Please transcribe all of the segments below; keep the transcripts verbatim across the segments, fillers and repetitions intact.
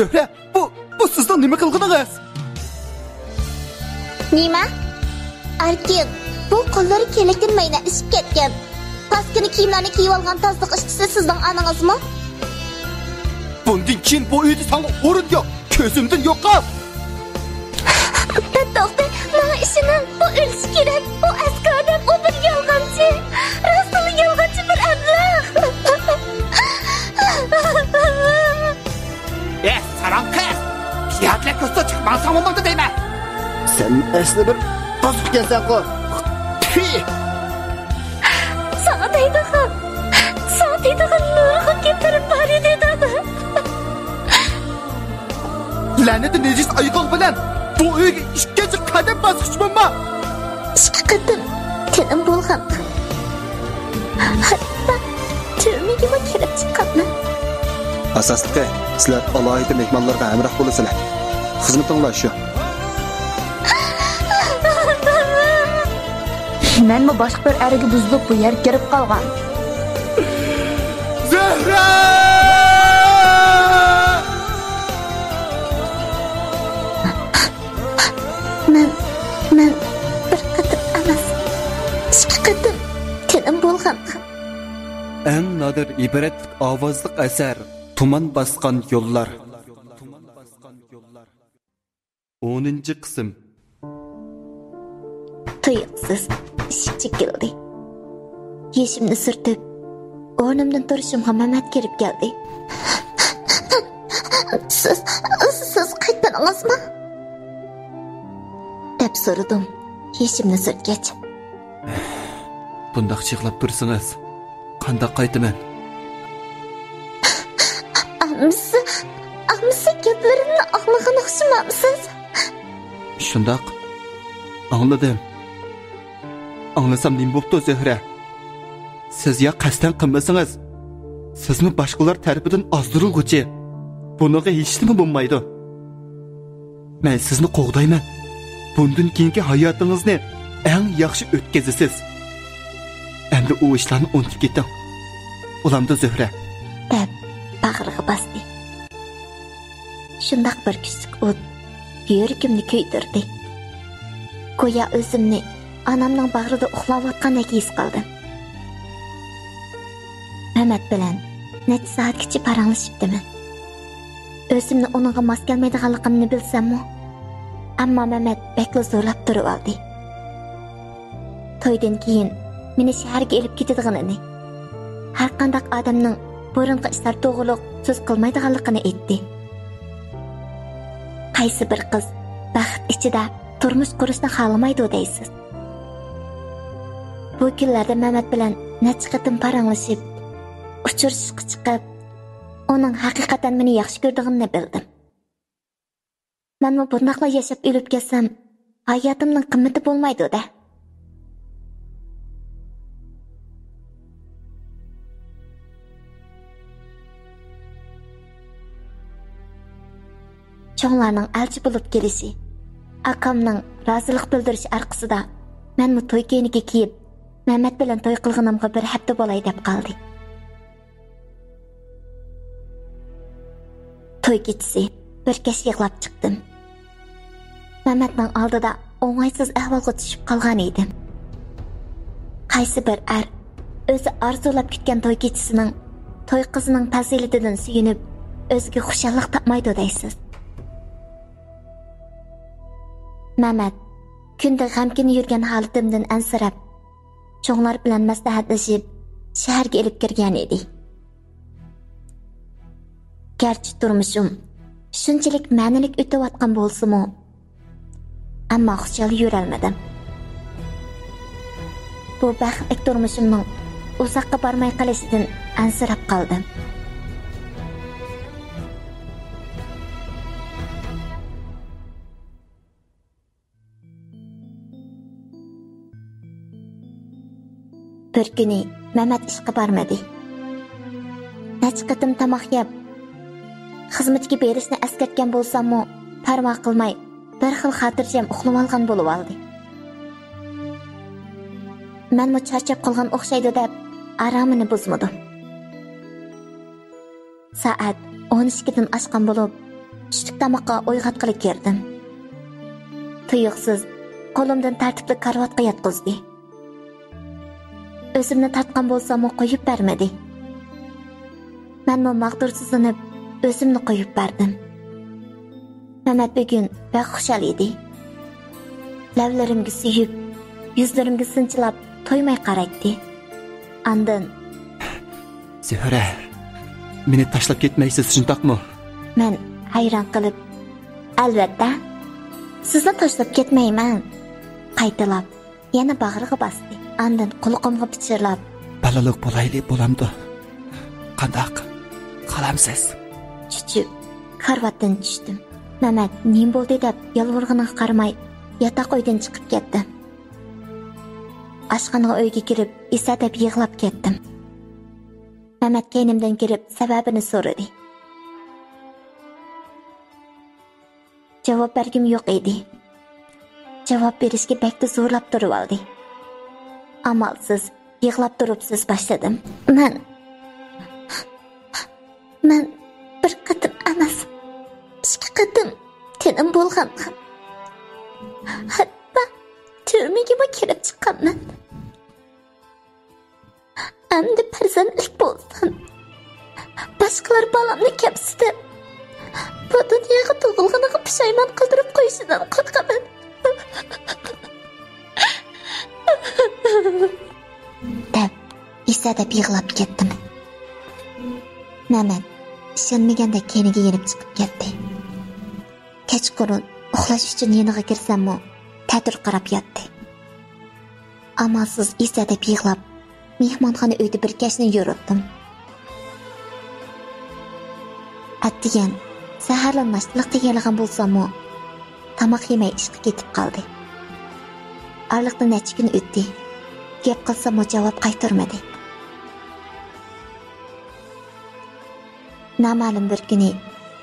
زۆھرە، بۇ، بۇ سىزنىڭ نېمە قىلغىنىڭىز؟ نېمە؟ ئەركىن، بۇ قوللىرى كېلەكتىن مەينەتلىشىپ كەتكەن. پاسكىنا كىيىملەرنى كىيىۋالغان تازىلىق ئىشچىسى سىزنىڭ ئانىڭىزمۇ؟ بۇندىن كېيىن بۇ ئۆيدە ساڭا ئورۇن يوق. كۆزۈمدىن يوقال! توختاڭ، ماڭا ئىشىنىڭ. ئۇ ئۆلۈشى كېرەك. ئۇ ئەسكى ئادەم، ئۇ بىر يالغانچى. راستتىنلا يالغانچى بىر ئەبلەخ. ئە، ساراڭ قىز! پىيادىلەر كۆرسە چىقىپ ماڭساڭ بولمامدۇ دەيمەن! سەن ئەسلى بىر بۇزۇق ئىكەنسەنغۇ! تۈفى! ساڭا دەيدىغان، ساڭا دەيدىغان نۇرغۇن گەپلىرىم بار ئىدى، دادا. لەنىتى نىجىس ئايىغىڭ بىلەن بۇ ئۆيگە ئىككىنچى قەدەم باسقۇچ بولما! ئىككى قېتىم تېنىم بولغان. ھەتتا تۈرمىگىمۇ كىرىپ چىققانمەن. ئاساسلىقى، سىلەر ئالاھىدە مېھمانلارغا ھەمراھ بولىسىلەر. خىزمىتىڭلار شۇ. مەنمۇ باشقا بىر ئەرگە بۇزۇلۇپ بۇ يەرگە كىرىپ قالغان. زۆھرە! مەن، مەن بىر قېتىم ئەمەس، ئىككى قېتىم تېنىم بولغان. ئەڭ نادىر ئىبرەتلىك ئاۋازلىق ئەسەر، تۇمان باسقان يوللار. ئونىنچى قىسىم. تۇيۇقسىز ئىشىك چېكىلدى. يېشىمنى سۈرتۈپ، ئورنۇمدىن تۇرۇشۇمغا مەمەت كىرىپ كەلدى. سىز، سىز قايتمىدىڭىزمۇ؟ دەپ سورىدىم، يېشىمنى سۈرتكەچ. بۇنداق يىغلاپ تۇرسىڭىز، قانداق قايتىمەن؟ ئاممىسى، ئاممىسى گەپلىرىمنى ئاڭلىغان ئوخشىمامسىز؟ شۇنداق، ئاڭلىدىم. ئاڭلىسام نېمە بوپتۇ، زۆھرە؟ سىز يا قەستەن قىلمىسىڭىز، سىزمۇ باشقىلار تەرىپىدىن ئازدۇرۇلغۇچى. بۇنىڭغا ھېچنېمە بولمايدۇ. مەن سىزنى قوغدايمەن. بۇندىن كېيىنكى ھاياتىڭىزنى ئەڭ ياخشى ئۆتكۈزىسىز. ئەمدى ئۇ ئىشلارنى ئۇنتۇپ كېتىڭ. بولامدۇ، زۆھرە؟ دەپ باغرىغا باستى. شۇنداق بىر كۈچلۈك ئوت يۈرىكىمنى كۆيدۈردى. گويا ئۆزۈمنى ئانامنىڭ باغرىدا ئۇخلاۋاتقاندەك ھېس قىلدىم. مەمەت بىلەن نەچچە سائەتكىچە پاراڭلىشىپتىمەن. ئۆزۈمنى ئۇنىڭغا ماس كەلمەيدىغانلىقىمنى بىلسەممۇ، ئەمما مەمەت بەكلا زورلاپ تۇرۇۋالدى. تويدىن كېيىن مېنى شەھەرگە ئېلىپ كېتىدىغىنىنى، ھەرقانداق ئادەمنىڭ بۇرۇنقى ئىشلار توغرۇلۇق سۆز قىلمايدىغانلىقىنى ئېيتتى. قايسى بىر قىز بەخت ئىچىدە تۇرمۇش قۇرۇشنى خالىمايدۇ دەيسىز؟ بۇ كۈنلەردە مەمەت بىلەن نەچچە قېتىم پاراڭلىشىپ، ئۇچرىشىشقا چىقىپ، ئۇنىڭ ھەقىقەتەن مېنى ياخشى كۆرىدىغىنىنى بىلدىم. مەنمۇ بۇنداقلا ياشاپ ئۆلۈپ كەتسەم، ھاياتىمنىڭ قىممىتى بولمايدۇ-دە. چوڭلارنىڭ ئەلچى بولۇپ كېلىشى، ئاكامنىڭ رازىلىق بىلدۈرۈشى ئارقىسىدا، مەنمۇ توي كۆينىكى كىيىپ، مەمەت بىلەن توي قىلغىنىمغا بىر ھەپتە بولاي دەپ قالدى. توي كېچىسى بىر كەچ يىغلاپ چىقتىم. مەمەتنىڭ ئالدىدا ئوڭايسىز ئەھۋالغا چۈشۈپ قالغان ئىدىم. قايسى بىر ئەر ئۆزى ئارزۇلاپ كۈتكەن توي كېچىسىنىڭ، توي قىزىنىڭ پەزىلىتىدىن سۆيۈنۈپ، ئۆزىگە خۇشاللىق تاپمايدۇ دەيسىز؟ مەمەت كۈندە غەمكىن يۈرگەن ھالىتىمدىن ئەنسىرەپ، چوڭلار بىلەن مەسلىھەتلىشىپ، شەھەرگە ئېلىپ كىرگەن ئىدى. گەرچە تۇرمۇشۇم شۇنچىلىك مەنىلىك ئۆتۈۋاتقان بولسىمۇ، ئەمما خۇشال يۈرەلمىدىم. بۇ بەختلىك تۇرمۇشۇمنىڭ ئۇزاققا بارماي قېلىشىدىن ئەنسىرەپ قالدىم. بىر كۈنى مەمەت ئىشقا بارمىدى. نەچچە قېتىم تاماق يەپ، خىزمىتىگە بېرىشنى ئەسكەرتكەن بولساممۇ، پەرۋا قىلماي، بىر خىل خاتىرجەم ئۇخلىۋالغان بولۇۋالدى. مەنمۇ چارچاپ قالغان ئوخشايدۇ دەپ، ئارامىنى بۇزمىدىم. سائەت ئون ئىككىدىن ئاشقان بولۇپ، چۈشلۈك تاماققا ئويغاتقىلى كىردىم. تۇيۇقسىز قولۇمدىن تارتىپلا كارىۋاتقا ياتقۇزدى. ئۆزۈمنى تارتقان بولساممۇ قويۇپ بەرمىدى. مەنمۇ ماغدۇرسىزلىنىپ، ئۆزۈمنى قويۇپ بەردىم. مەمەت بۈگۈن بەك خۇشال ئىدى. لەۋلىرىمگە سۆيۈپ، يۈزلىرىمگە سىنچىلاپ تويماي قارايتتى. ئاندىن، زۆھرە، مېنى تاشلاپ كەتمەيسىز، شۇنداقمۇ؟ مەن ھەيران قېلىپ، ئەلۋەتتە، سىزنى تاشلاپ كەتمەيمەن، قايتىلاپ يەنە باغرىغا باستى. ئاندىن قۇلىقىمغا پىچىرلاپ، بالىلىق بولايلى، بولامدۇ؟ قانداق؟ قالامسىز؟ چۈچۈپ، كارىۋاتتىن چۈشتۈم. مەمەت نېمە بولدى دەپ يالۋۇرغىنىغا قارىماي، ياتاق ئۆيدىن چىقىپ كەتتى. ئاشخانا ئۆيگە كىرىپ، ئىسە دەپ يىغلاپ كەتتىم. مەمەت كەينىمدىن كىرىپ، سەۋەبىنى سورىدى. جاۋاب بەرگۈم يوق ئىدى. جاۋاب بېرىشكە بەكلا زورلاپ تۇرۇۋالدى. ئامالسىز يىغلاپ تۇرۇپ سۆز باشلىدىم. مەن، مەن بىر قېتىم ئەمەس، ئىككى قېتىم تېنىم بۇلغانغان. ھەتتا تۈرمىگىمۇ كىرىپ چىققانمەن. ئەمدى پەرزەنتلىك بولسام، باشقىلار بالامنى كەمسىتىپ، بۇ دۇنياغا تۇغۇلغىنىغا پۇشايمان قىلدۇرۇپ قويۇشىدىن قورقىمەن. دەپ، ئىسە دەپ يىغلاپ كەتتىم. مەمەت ئىشەنمىگەندەك كەينىگە يېنىپ چىقىپ كەتتى. كەچقۇرۇن ئۇخلاش ئۈچۈن يېنىغا كىرسەممۇ، تەتۈر قاراپ ياتتى. ئامالسىز ئىسە دەپ يىغلاپ، مېھمانخانا ئۆيدە بىر كەچنى يورۇتتۇم. ئەتىگەن سەھەرلا ناشتىلىق تەييارلىغان بولساممۇ، تاماق يېمەي ئىشقا كېتىپ قالدى. ئارىلىقتا نەچچە كۈن ئۆتتى. گەپ قىلساممۇ جاۋاب قايتۇرمىدى. نامەلۇم بىر كۈنى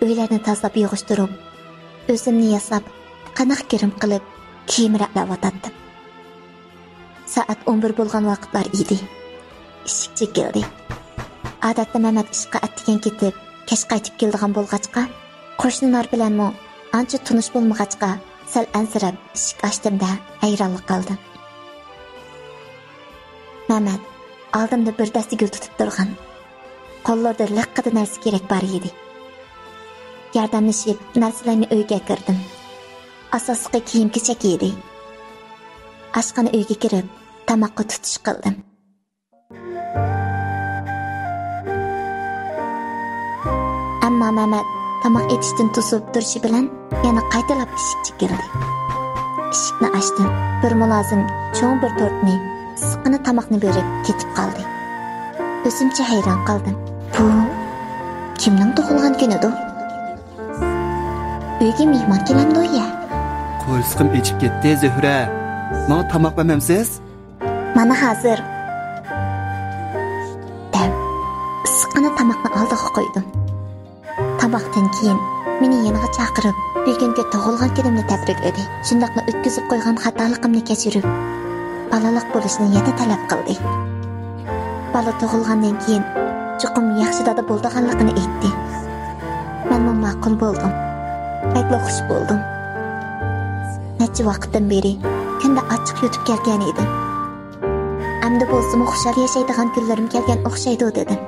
ئۆيلەرنى تازىلاپ يىغىشتۇرۇپ، ئۆزۈمنى ياساپ، قېنىق گىرىم قىلىپ، كىيىم رەتلەۋاتاتتىم. سائەت ئون بىر بولغان ۋاقىتلار ئىدى. ئىشىك چېكىلدى. ئادەتتە مەمەت ئىشقا ئەتىگەن كېتىپ، كەچ قايتىپ كېلىدىغان بولغاچقا، قوشنىلار بىلەنمۇ ئانچە تونۇش بولمىغاچقا، سەل ئەنسىرەپ ئىشىك ئاچتىم-دە، ھەيرانلا قالدىم. مەمەت ئالدىمدا بىر دەستە گۈل تۇتۇپ تۇرغان. قوللىرىدا لىققىدە نەرسە كېرەك بار ئىدى. ياردەملىشىپ نەرسىلەرنى ئۆيگە ئەكىردىم. ئاساسلىقى كىيىم-كېچەك ئىدى. ئاشخانا ئۆيگە كىرىپ، تاماققا تۇتۇش قىلدىم. ئەمما مەمەت تاماق ئېتىشتىن توسۇپ تۇرۇشى بىلەن يەنە قايتىلاپ ئىشىك چېكىلدى. ئىشىكنى ئاچتىم. بىر مۇلازىم چوڭ بىر تورتنى، ئىسسىققىنا تاماقنى بېرىپ كېتىپ قالدى. ئۆزۈمچە ھەيران قالدىم. بۇ كىمنىڭ تۇغۇلغان كۈنىدۇ؟ ئۆيگە مېھمان كېلەمدۇ يا؟ قورسىقىم ئېچىپ كەتتى، زۆھرە. ماڭا تاماق بەرمەمسىز؟ مانا ھازىر، دەپ، ئىسسىققىنا تاماقنى ئالدىغا قويدۇم. تاماقتىن كېيىن مېنى يېنىغا چاقىرىپ، بۈگۈنكى تۇغۇلغان كۈنۈمنى تەبرىكلىدى. شۇنداقلا ئۆتكۈزۈپ قويغان خاتالىقىمنى كەچۈرۈپ، بالىلىق بولۇشنى يەنە تەلەپ قىلدى. بالا تۇغۇلغاندىن كېيىن چوقۇم ياخشى دادا بولىدىغانلىقىنى ئېيتتى. مەنمۇ ماقۇل بولدۇم. بەكلا خۇش بولدۇم. نەچچە ۋاقىتتىن بېرى كۈندە ئاچچىق يۇتۇپ كەلگەن ئىدىم. ئەمدى بولسىمۇ خۇشال ياشايدىغان كۈنلىرىم كەلگەن ئوخشايدۇ، دېدىم.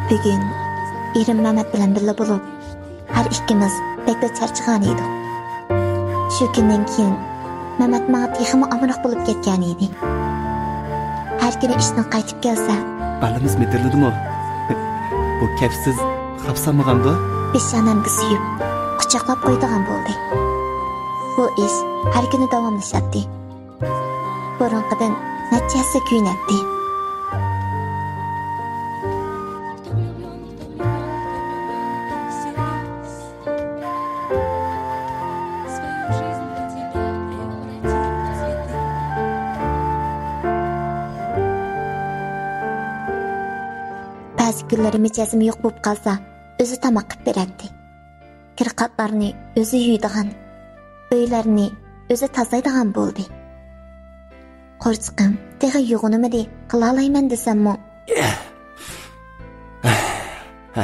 بۈگۈن ئېرىم مەمەت بىلەن بىللە بولۇپ، ھەر ئىككىمىز بەكلا چارچىغان ئىدۇق. شۇ كۈندىن كېيىن مەمەت ماڭا تېخىمۇ ئامراق بولۇپ كەتكەن ئىدى. ھەر كۈنى ئىشتىن قايتىپ كەلسە، بالىمىز مىدىرلىدىمۇ؟ بۇ كەپسىز خاپسالمىغاندۇ؟ پېشانەمگە سۆيۈپ، قۇچاقلاپ قويىدىغان بولدى. بۇ ئىش ھەر كۈنى داۋاملىشاتتى. بۇرۇنقىدىن نەچچە ھەسسە كۆيۈنەتتى. بەزى كۈنلىرى مىجەزىم يوق بولۇپ قالسا، ئۆزى تاماق قىلىپ بېرەتتى. كىر-قاتلارنى ئۆزى يۇيىدىغان، ئۆيلەرنى ئۆزى تازىلايدىغان بولدى. قورسىقىم تېخى يوغىنىمىدى، قىلالايمەن دېسەممۇ،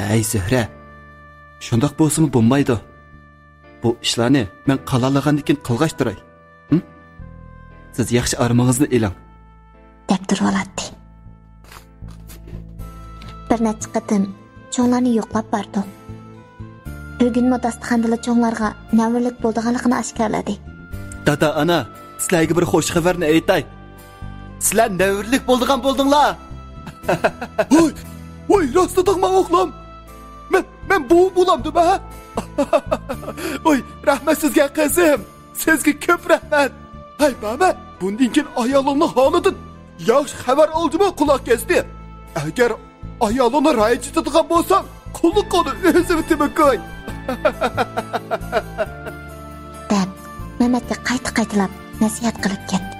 ھەي زۆھرە، شۇنداق بولسىمۇ بولمايدۇ. بۇ ئىشلارنى مەن قالالىغاندىن كېيىن قىلغاچ تۇراي. ھىم؟ سىز ياخشى ئارىمىڭىزنى ئېلىڭ. دەپ تۇرۇۋالاتتى. بىر نەچچە قېتىم چوڭلارنى يوقلاپ باردۇق. بۈگۈنمۇ داستىخاندىلا چوڭلارغا نەۋرىلىك بولىدىغانلىقىنى ئاشكارىلىدى. دادا، ئانا، سىلەرگە بىر خوش خەۋەرنى ئېيتاي. سىلەر نەۋرىلىك بولىدىغان بولدۇڭلار. ۋوي، ۋوي، راست دېدىڭما ئوغلۇم؟ مەن، مەن بوۋا بولامدىم ھە؟ ۋوي، رەھمەت سىزگە قىزىم. سىزگە كۆپ رەھمەت. ھەي مەمەت، بۇندىن كېيىن ئايالىڭنىڭ ھالىدىن ياخشى خەۋەر ئالدىمۇ قۇلاق كەستى. ئەگەر ئايالىڭنى رەنجىتىدىغان بولساڭ، قۇلىقىڭنى ئۈزۈۋېتىمەن كوي. دەپ، مەمەتكە قايتا-قايتىلاپ نەسىھەت قىلىپ كەتتى.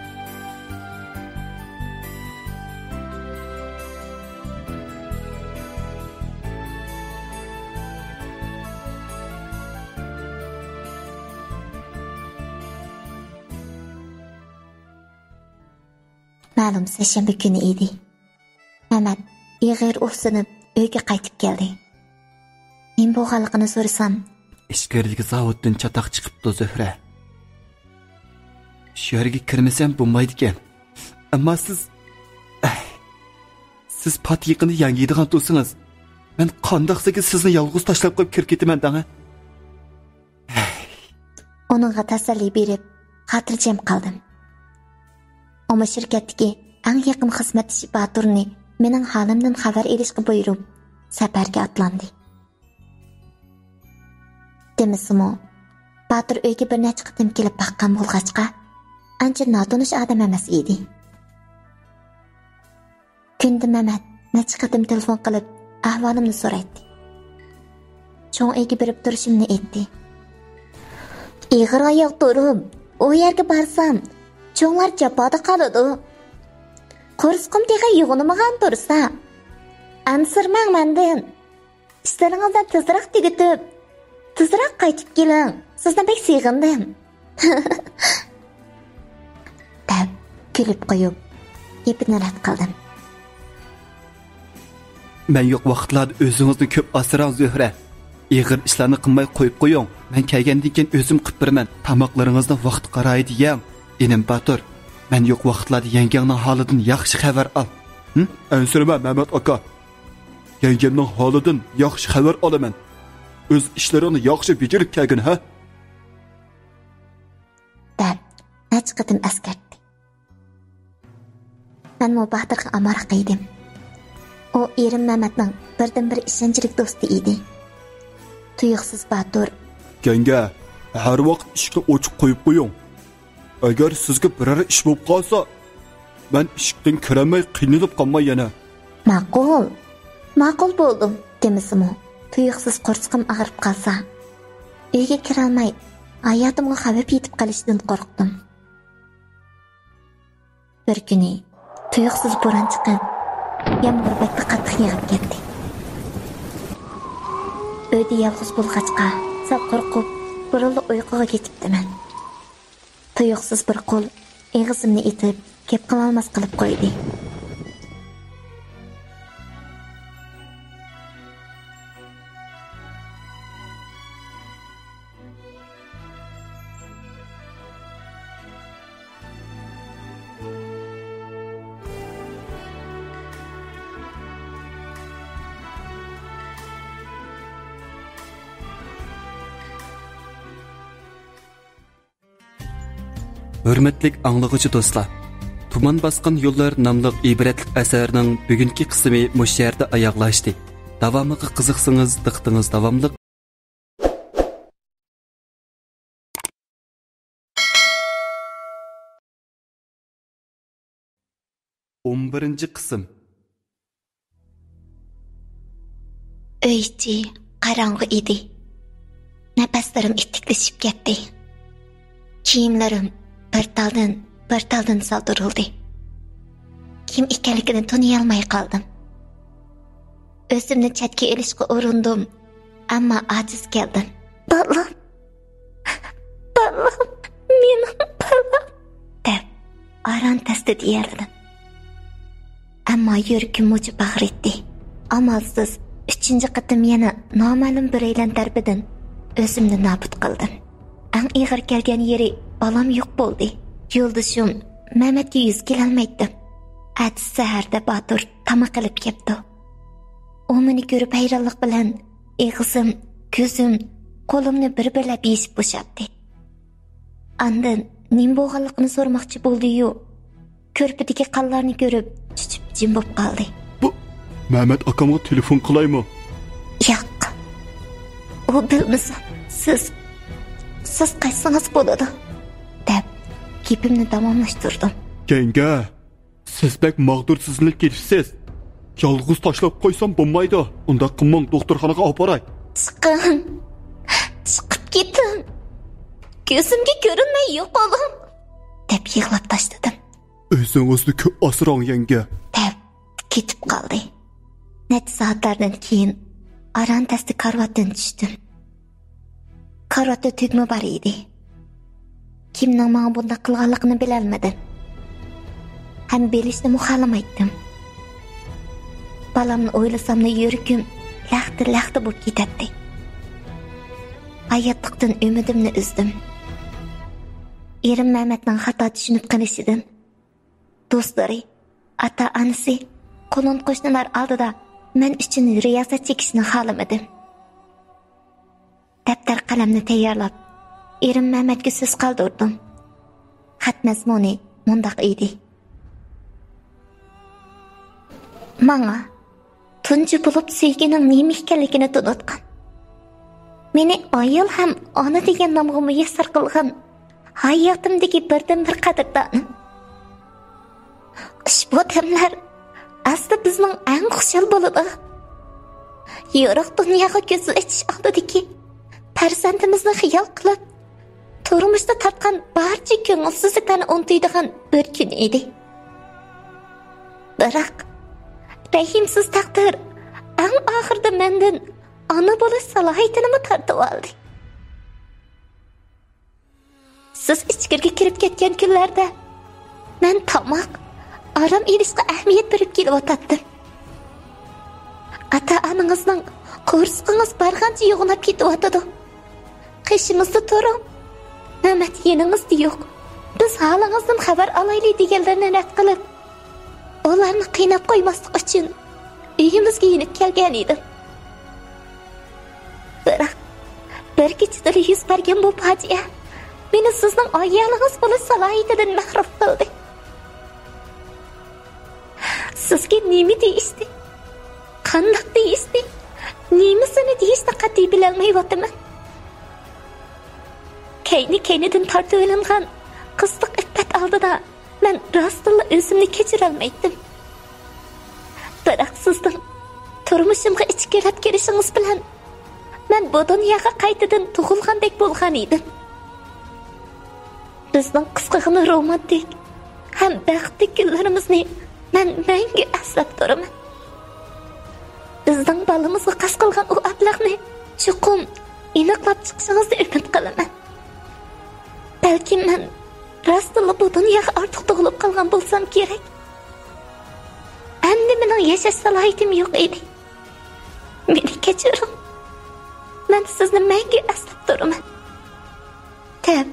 مەلۇم، سەشەنبە كۈنى ئىدى. مەمەت ئېغىر ئۇھسىنىپ ئۆيگە قايتىپ كەلدى. نېمە بولغانلىقىنى سورىسام، ئىچكىرىدىكى زاۋۇتتىن چاتاق چىقىپتۇ، زۆھرە. شۇ يەرگە كىرمىسەم بولمايدىكەن. ئەمما سىز، ئەھ، سىز پات يېقىندا يەڭگىيدىغان تۇرسىڭىز، مەن قانداقسىكى سىزنى يالغۇز تاشلاپ قويۇپ كىرىپ كېتىمەن دەڭە؟ ئۇنىڭغا تەسەللى بېرىپ، خاتىرجەم قالدىم. ئۇمۇ شىركەتتىكى ئەڭ يېقىن خىزمەتدىشى باتۇرنى مېنىڭ ھالىمدىن خەۋەر ئېلىشقا بۇيرۇپ، سەپەرگە ئاتلاندى. دېمىسىمۇ، باتۇر ئۆيگە بىر نەچچە قېتىم كېلىپ باققان بولغاچقا، ئانچە ناتونۇش ئادەم ئەمەس ئىدى. كۈندە مەمەت نەچچە قېتىم تېلېفون قىلىپ، ئەھۋالىمنى سورايتتى. چوڭ ئۆيگە بېرىپ تۇرۇشۇمنى ئېيتتى. ئېغىر ئاياغ تۇرۇپ، ئۇ يەرگە بارسام، چوڭلار جاپادا قالىدۇ. قورسىقىم تېخى يوغىنىمىغان تۇرسا، ئەنسىرىمەڭ مەندىن. ئىشلىرىڭىزنى تېزراق تۈگىتىپ، تېزراق قايتىپ كېلىڭ. سىزنى بەك سېغىندىم. دەپ كۈلۈپ قويۇپ، گېپىنى رەت قىلدىم. مەن يوق ۋاقىتلاردا ئۆزىڭىزنى كۆپ ئاسراڭ، زۆھرە. ئېغىر ئىشلارنى قىلماي قويۇپ قويۇڭ. مەن كەلگەندىن كېيىن ئۆزۈم قىلىپ بېرىمەن. تاماقلىرىڭىزنى ۋاقتى قارايدا يەڭ. ئىنىم باتۇر، مەن يوق ۋاقىتلاردا يەڭگەڭنىڭ ھالىدىن ياخشى خەۋەر ئال. ھىم؟ ئەنسىرىمە، مەمەت ئاكا. يەڭگەمنىڭ ھالىدىن ياخشى خەۋەر ئالىمەن. ئۆز ئىشلىرىڭنى ياخشى بېجىرىپ كەلگىن، ھە؟ دەپ، نەچچە قېتىم ئەسكەرتتى. مەنمۇ باتۇرغا ئامراق ئىدىم. ئۇ ئېرىم مەمەتنىڭ بىردىنبىر ئىشەنچلىك دوستى ئىدى. تۇيۇقسىز باتۇر. يەڭگە، ھەر ۋاقىت ئىشىكنى ئوچۇق قويۇپ قويۇڭ. ئەگەر سىزگە بىرەر ئىش بولۇپ قالسا، مەن ئىشىكتىن كىرەلمەي قىينىلىپ قالماي يەنە. ماقۇل، ماقۇل بولدۇم دېمىسىمۇ، تۇيۇقسىز قورسىقىم ئاغرىپ قالسا، ئۆيگە كىرەلمەي، ھاياتىمغا خەۋپ يېتىپ قېلىشىدىن قورقتۇم. بىر كۈنى تۇيۇقسىز بوران چىقىپ، يامغۇر بەكلا قاتتىق يېغىپ كەتتى. ئۆيدە يالغۇز بولغاچقا، سەل قورقۇپ، بۇرۇنلا ئۇيقۇغا كېتىپتىمەن. تۇيۇقسىز بىر قول ئېغىزىمنى ئېتىپ، گەپ قىلالماس قىلىپ قويدى. ھۆرمەتلىك ئاڭلىغۇچى دوستلار، تۇمان باسقان يوللار ناملىق ئىبرەتلىك ئەسەرنىڭ بۈگۈنكى قىسمى مۇشۇ يەردە ئاياغلاشتى. داۋامىغا قىزىقسىڭىز، دىققىتىڭىز داۋاملىق. ئون بىرىنچى قىسىم. ئۆي ئىچى قاراڭغۇ ئىدى. نەپەسلىرىم ئىتتىكلىشىپ كەتتى. كىيىملىرىم بىر تالدىن، بىر تالدىن سالدۇرۇلدى. كىم ئىكەنلىكىنى تونۇيالماي قالدىم. ئۆزۈمنى چەتكە ئېلىشقا ئۇرۇندۇم، ئەمما ئاجىز كەلدىم. بالام، بالام، مېنىڭ بالام، دەپ ئاران تەستە دېيەلىدىم. ئەمما يۈرىكىم مۇجۇپ ئاغرىيتتى. ئامالسىز ئۈچىنچى قېتىم يەنە نامەلۇم بىرەيلەن تەرىپىدىن ئۆزۈمنى نابۇت قىلدىم. ئەڭ ئېغىر كەلگەن يېرى، بالام يوق بولدى. يولدىشىم مەمەتكە يۈز كېلەلمەيتتىم. ئەتىسى سەھەردە باتۇر تاماق ئېلىپ كەپتۇ. ئۇ مېنى كۆرۈپ ھەيرانلىق بىلەن ئېغىزىم، كۆزۈم، قولۇمنى بىر-بىرلەپ يېشىپ بوشاتتى. ئاندىن نېمە بولغانلىقىنى سورىماقچى بولدى-يۇ، كۆرپىدىكى قانلارنى كۆرۈپ، چۈچۈپ جىم بولۇپ قالدى. بۇ مەمەت ئاكامغا تېلېفون قىلايمۇ؟ ياق. ئۇ بىلمىسۇن. سىز، سىز قايتسىڭىز بولىدۇ، دەپ گېپىمنى داۋاملاشتۇردۇم. يەڭگە، سىز بەك ماغدۇرسىزلىنىپ كېتىپسىز. يالغۇز تاشلاپ قويسام بولمايدۇ. ئۇنداق قىلماڭ، دوختۇرخانىغا ئاپىراي. چىقىڭ. چىقىپ كېتىڭ. كۆزۈمگە كۆرۈنمەي يوقىلىڭ، دەپ يىغلاپ تاشلىدىم. ئۆزىڭىزنى كۆپ ئاسراڭ، يەڭگە. دەپ كېتىپ قالدى. نەچچە سائەتلەردىن كېيىن ئاران تەستە كارىۋاتتىن چۈشتۈم. كارىۋاتتا تۈگمە بار ئىدى. كىمنىڭ ماڭا بۇنداق قىلغانلىقىنى بىلەلمىدىم. ھەم بىلىشنىمۇ خالىمايتتىم. بالامنى ئويلىساملا يۈرىكىم لەختە-لەختە بولۇپ كېتەتتى. ھاياتلىقتىن ئۈمىدىمنى ئۈزدۈم. ئېرىم مەمەتنىڭ خاتا چۈشىنىپ قېلىشىدىن، دوستلىرى، ئاتا-ئانىسى، قولۇم-قوشنىلار ئالدىدا مەن ئۈچۈن رىيازەت چېكىشنى خالىمىدىم. دەپتەر قەلەمنى تەييارلاپ، ئېرىم مەمەتكە سۆز قالدۇردۇم. خەت مەزمۇنى مۇنداق ئىدى. ماڭا تۇنجى بولۇپ سۆيگۈنىڭ نېمە ئىكەنلىكىنى تونۇتقان، مېنى ئايال ھەم ئانا دېگەن نامغا مۇيەسسەر قىلغان ھاياتىمدىكى بىردىنبىر قەدىردانىم. ئۇشبۇ دەملەر ئەسلى بىزنىڭ ئەڭ خۇشال بولىدۇ. يورۇق دۇنياغا كۆز ئېچىش ئالدىدىكى پەرزەنتىمىزنى خىيال قىلىپ، تۇرمۇشتا تارتقان بارچە كۆڭۈلسىزلىكلەرنى ئۇنتۇيدىغان بىر كۈن ئىدى. بىراق، رەھىمسىز تەقدىر ئەڭ ئاخىرىدا مەندىن ئانا بولۇش سالاھىيىتىنىمۇ تارتىۋالدى. سىز ئىچكىرىگە كىرىپ كەتكەن كۈنلەردە مەن تاماق، ئارام ئېلىشقا ئەھمىيەت بېرىپ كېلىۋاتاتتىم. ئاتا-ئانىڭىزنىڭ قورسىقىڭىز بارغانچە يوغىناپ كېتىۋاتىدۇ. قېشىمىزدا تۇرۇڭ. مەمەت يېنىڭىزدا يوق. بىز ھالىڭىزدىن خەۋەر ئالايلى دېگەنلىرىنى رەت قىلىپ، ئۇلارنى قىيناپ قويماسلىق ئۈچۈن ئۆيىمىزگە يېنىپ كەلگەن ئىدىم. بىراق، بىر كېچىدىلا يۈز بەرگەن بۇ پاجىئە مېنى سىزنىڭ ئايالىڭىز بولۇش سالاھىيىتىدىن مەھرۇم قىلدى. سىزگە نېمە دېيىشنى، قانداق دېيىشنى، نېمىسىنى دېيىشنى قەتئىي بىلەلمەيۋاتىمەن. كەينى-كەينىدىن تارتىۋېلىنغان قىزىق ئىپپەت ئالدىدا مەن راستتىنلا ئۆزۈمنى كەچۈرەلمەيتتىم. بىراق سىزنىڭ تۇرمۇشۇمغا ئىچكىرىلەپ كىرىشىڭىز بىلەن مەن بۇ دۇنياغا قايتىدىن تۇغۇلغاندەك بولغان ئىدىم. بىزنىڭ قىزغىن رومانتىك ھەم بەختلىك كۈنلىرىمىزنى مەن مەڭگۈ ئەسلەپ تۇرىمەن. بىزنىڭ بالىمىزغا خاس قىلغان ئۇ ئەبلەخنى چوقۇم ئېنىقلاپ چىقىشىڭىزنى ئۈمىد قىلىمەن. بەلكىم مەن راستتىنلا بۇ دۇنياغا ئارتۇق تۇغۇلۇپ قالغان بولسام كېرەك. ئەمدى مېنىڭ ياشاش سالاھىيىتىم يوق ئىدى. مېنى كەچۈرۈڭ. مەن سىزنى مەڭگۈ ئەسلەپ تۇرىمەن. دەپ،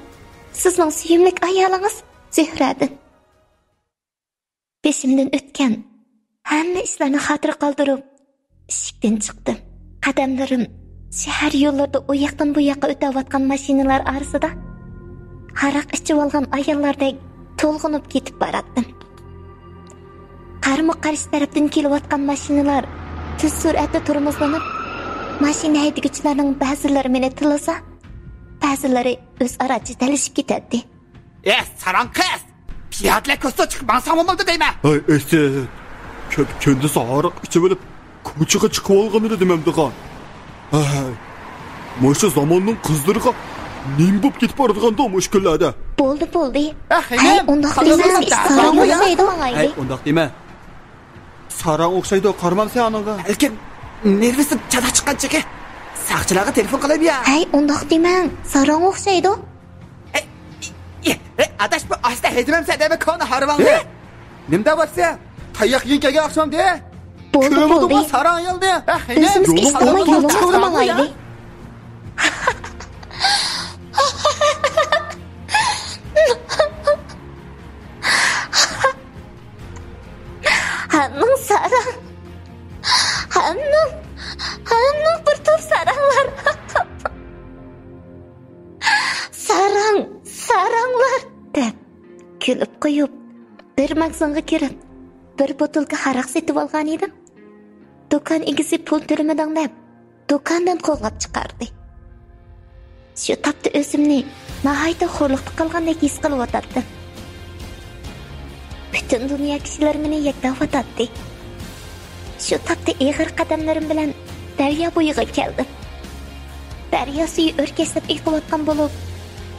سىزنىڭ سۆيۈملۈك ئايالىڭىز زۆھرەدىن. بېشىمدىن ئۆتكەن ھەممە ئىشلارنى خاتىرە قالدۇرۇپ، ئىشىكتىن چىقتىم. قەدەملىرىم شەھەر يوللىرىدا ئۇ ياقتىن بۇ ياققا ئۆتۈۋاتقان ماشىنىلار ئارىسىدا ھاراق ئىچىۋالغان ئاياللاردەك تولغىنىپ كېتىپ باراتتىم. قارىمۇ قارشى تەرەپتىن كېلىۋاتقان ماشىنىلار تېز سۈرئەتتە تورمۇزلىنىپ، ماشىنا ھەيدىگۈچىلەرنىڭ بەزىلىرى مېنى تىللىسا، بەزىلىرى ئۆزئارا جېدەللىشىپ كېتەتتى. ئە، ساراڭ قىز! پىيادىلەر كوچىسىغا چىقىپ ماڭساڭ بولمامدۇ دەيمەن! ھەي، ئېسىت! كۆپ كۈندۈز ھاراق ئىچىۋېلىپ، كوچىغا چىقىۋالغىنىدى دېمەمدىغان. ھەي، مۇشۇ زاماننىڭ قىزلىرىغا نېمە بولۇپ كېتىپ بارىدىغاندۇ مۇشۇ كۈنلەردە؟ بولدى، بولدى. ئە، خېنىم! ھەي، ئۇنداق دېمەڭ، ساراڭ ئوخشايدۇ. ھەي، ئۇنداق دېمە. ساراڭ ئوخشايدۇ، قارىمامسەن ئانىڭغا. بەلكىم نېرۋىسى چالا چىققان چېكى. ساقچىلارغا تېلېفون قىلاي يا. ھەي، ئۇنداق دېمەڭ، ساراڭ ئوخشايدۇ. ئەي، ئەي، ئەي، ئاداش، بۇ ئاستا ھەيدىمەمسەن دەيمەن كونا ھارۋاڭنى. ھە؟ نېمە دەۋاتسەن؟ تاياق يېگىلى كەلگەن ئاخشامدى. بولدى، كۆمىدىغۇ بولدى. ساراڭ يالدى. ئۆزىمىز يولۇم ئىستىمىغان بولمىدى. يولىمىزغا ماڭايلى. ھەممىڭ ساراڭ. ھەممىڭ، ھەممىڭ بىر توپ ساراڭلار. ساراڭ، ساراڭلار دەپ كۈلۈپ قويۇپ، بىر ماگىزىنغا كىرىپ، بىر بوتۇلكا ھاراق سېتىۋالغانىدىم. دۇكان ئىگىسى پۇل تۆلىمىدىڭ دەپ، دۇكاندىن قوغلاپ چىقاردى. شۇ تاپتا ئۆزۈمنى ناھايىتى خورلۇقتا قالغاندەك ھېس قىلىۋاتاتتىم. پۈتۈن دۇنيا كىشىلىرى مېنى يەكلەۋاتاتتى. شۇ تاپتا ئېغىر قەدەملىرىم بىلەن دەريا بويىغا كەلدىم. دەريا سۈيى ئۆركەشلەپ ئېقىۋاتقان بولۇپ،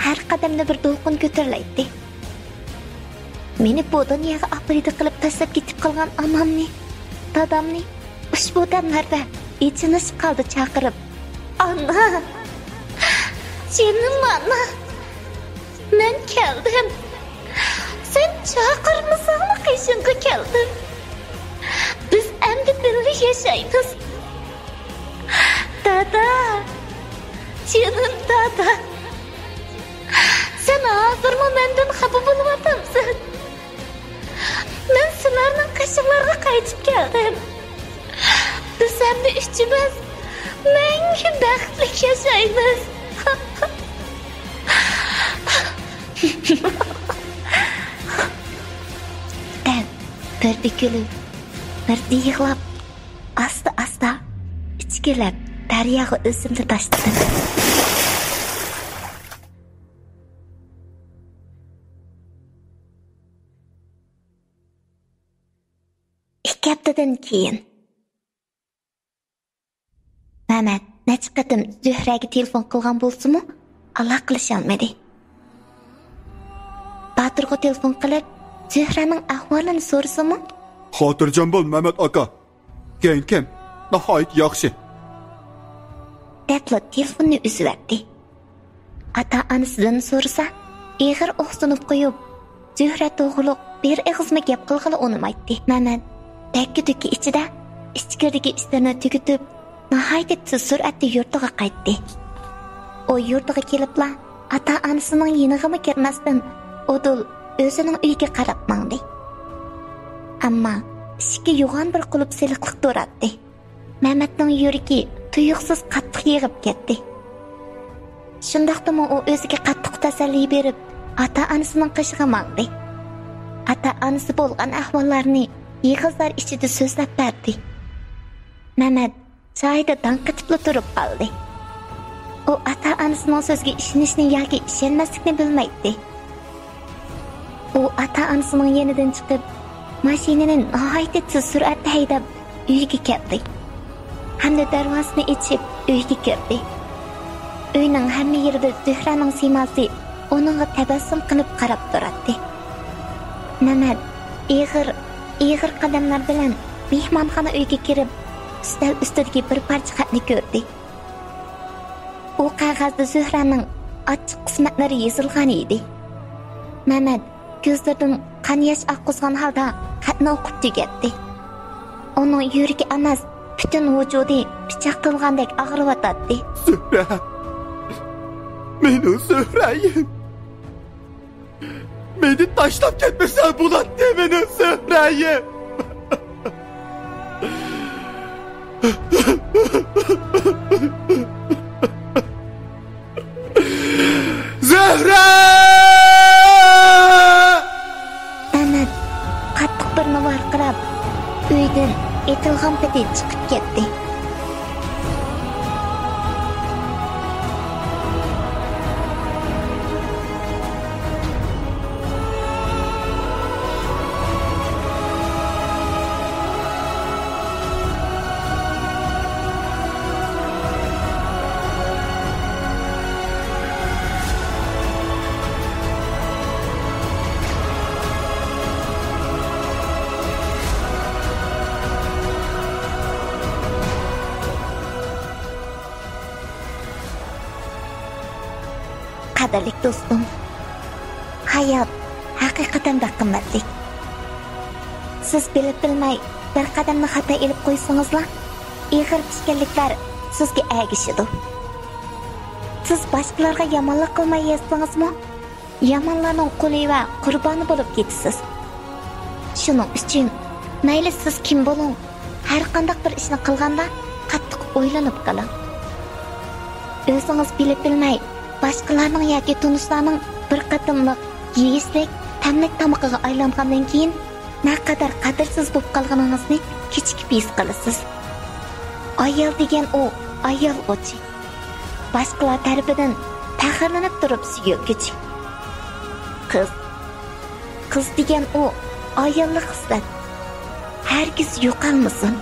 ھەر قەدەمدە بىر دولقۇن كۆتۈرۈلەيتتى. مېنى بۇ دۇنياغا ئاپىرىدە قىلىپ تاشلاپ كېتىپ قالغان ئانامنى، دادامنى ئۇشبۇ دەملەردە ئېچىنىش قالدى چاقىرىپ، «ئانا! جېنىم ئانا! مەن كەلدىم! سەن چاقىرمىساڭمۇ قېشىڭغا كەلدىم! بىز ئەمدى بىللە ياشايمىز! دادا! جېنىم دادا! سەن ھازىرمۇ مەندىن خاپا بولۇۋاتامسەن؟ مەن سىلەرنىڭ قېشىڭلارغا قايتىپ كەلدىم. بىز ئەمدى ئۈچىمىز مەڭگۈ بەختلىك ياشايمىز.» دەپ، بىردە كۈلۈپ، بىردە يىغلاپ، ئاستا-ئاستا ئىچكىلەپ دەرياغا ئۆزۈمنى تاشلىدىم. ئىككى ھەپتىدىن كېيىن. مەمەت نەچچە قېتىم زۆھرەگە تېلېفون قىلغان بولسىمۇ، ئالاقىلىشالمىدى. باتۇرغا تېلېفون قىلىپ، زۆھرەنىڭ ئەھۋالىنى سورىسىمۇ، «خاتىرجەم بول، مەمەت ئاكا. كەڭكەم ناھايىتى ياخشى.» دەپلا تېلېفوننى ئۈزۈۋەتتى. ئاتا-ئانىسىدىن سورىسا، ئېغىر ئوخسىنىپ قويۇپ، زۆھرە توغرۇلۇق بىر ئېغىزمۇ گەپ قىلغىلى ئۇنىمايتتى. مەمەت دەككە-دۈككە ئىچىدە ئىچكىرىدىكى ئىشلىرىنى تۈگىتىپ، ناھايىتى تېز سۈرئەتتە يۇرتىغا قايتتى. ئۇ يۇرتىغا كېلىپلا، ئاتا-ئانىسىنىڭ يېنىغىمۇ كىرمەستىن، ئۇدۇل ئۆزىنىڭ ئۆيىگە قاراپ ماڭدى. ئەمما ئىشىككە يوغان بىر قۇلۇپ سېلىقلىق تۇراتتى. مەمەتنىڭ يۈرىكى تۇيۇقسىز قاتتىق يېغىپ كەتتى. شۇنداقتىمۇ ئۇ ئۆزىگە قاتتىق تەسەللى بېرىپ، ئاتا-ئانىسىنىڭ قېشىغا ماڭدى. ئاتا-ئانىسى بولغان ئەھۋاللارنى ئېغىزلار ئىچىدە سۆزلەپ بەردى. مەمەت جايىدا داڭ قېتىپلا تۇرۇپ قالدى. ئۇ ئاتا-ئانىسىنىڭ سۆزىگە ئىشىنىشنى ياكى ئىشەنمەسلىكنى بىلمەيتتى. ئۇ ئاتا-ئانىسىنىڭ يېنىدىن چىقىپ، ماشىنىنى ناھايىتى تېز سۈرئەتتە ھەيدەپ، ئۆيىگە كەلدى ھەمدە دەرۋازىنى ئېچىپ، ئۆيگە كىردى. ئۆينىڭ ھەممە يېرىدە زۆھرەنىڭ سىيماسى ئۇنىڭغا تەبەسسۇم قىلىپ قاراپ تۇراتتى. مەمەت ئېغىر، ئېغىر قەدەملەر بىلەن مېھمانخانا ئۆيگە كىرىپ، ئۈستەل ئۈستىدىكى بىر پارچە خەتنى كۆردى. ئۇ قەغەزدە زۆھرەنىڭ ئاچچىق قىسمەتلىرى يېزىلغان ئىدى. مەمەت كۆزلىرىدىن قان ياش ئاققۇزغان ھالدا خەتنى ئوقۇپ تۈگەتتى. ئۇنىڭ يۈرىكى ئەمەس، پۈتۈن ۋۇجۇدى پىچاق تىلغاندەك ئاغرىۋاتاتتى. زۆھرە! مېنىڭ زۆھرەيىم! مېنى تاشلاپ كەتمىسەڭ بولاتتى، مېنىڭ زۆھرەيىم! زۆھرە! ئەمەت قاتتىق بۇرنى ۋارقىراپ، ئۆيدىن ئېتىلغان پېتى چىقىپ كەتتى. قەدىرلىك دوستۇم، ھايات ھەقىقەتەن بەك قىممەتلىك. سىز بىلىپ بىلمەي بىر قەدەمنى خاتا ئېلىپ قويسىڭىزلا، ئېغىر پىشكەنلىكلەر سىزگە ئەگىشىدۇ. سىز باشقىلارغا يامانلىق قىلماي ياتسىڭىزمۇ، يامانلارنىڭ قۇلى ۋە قۇربانى بولۇپ كېتىسىز. شۇنىڭ ئۈچۈن مەيلى سىز كىم بولۇڭ، ھەر قانداق بىر ئىشنى قىلغاندا قاتتىق ئويلىنىپ قىلىڭ. ئۆزىڭىز بىلىپ بىلمەي باشقىلارنىڭ ياكى تونۇشلارنىڭ بىر قېتىملىق يېيىشلىك، تەملىك تامىقىغا ئايلانغاندىن كېيىن، نەقەدەر قەدىرسىز بولۇپ قالغىنىڭىزنى كېچىكىپ ھېس قىلىسىز. ئايال دېگەن ئۇ ئايالغۇچى. باشقىلار تەرىپىدىن پەخىرلىنىپ تۇرۇپ سۆيۈلگۈچى. قىز. قىز دېگەن ئۇ ئاياللىق خىسلەت. ھەرگىز يوقالمىسۇن.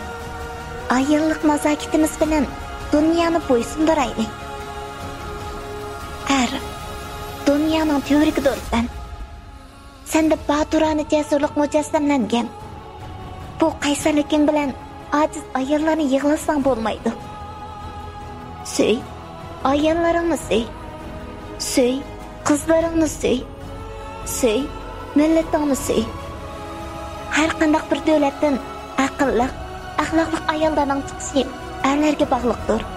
ئاياللىق نازاكىتىمىز بىلەن دۇنيانى بويسۇندۇرايلى. ئەر. دۇنيانىڭ تۈۋرۈكىدۇر سەن. سەندە باتۇرانە جەسۇرلۇق مۇجەسسەملەنگەن. بۇ قەيسەرلىكىڭ بىلەن ئاجىز ئاياللارنى يىغلاتساڭ بولمايدۇ. سۆي، ئاياللىرىڭنى سۆي. سۆي، قىزلىرىڭنى سۆي. سۆي، مىللىتىڭنى سۆي. ھەر قانداق بىر دۆلەتتىن ئەقىللىق، ئەخلاقلىق ئاياللارنىڭ چىقىشى ئەرلەرگە باغلىقتۇر.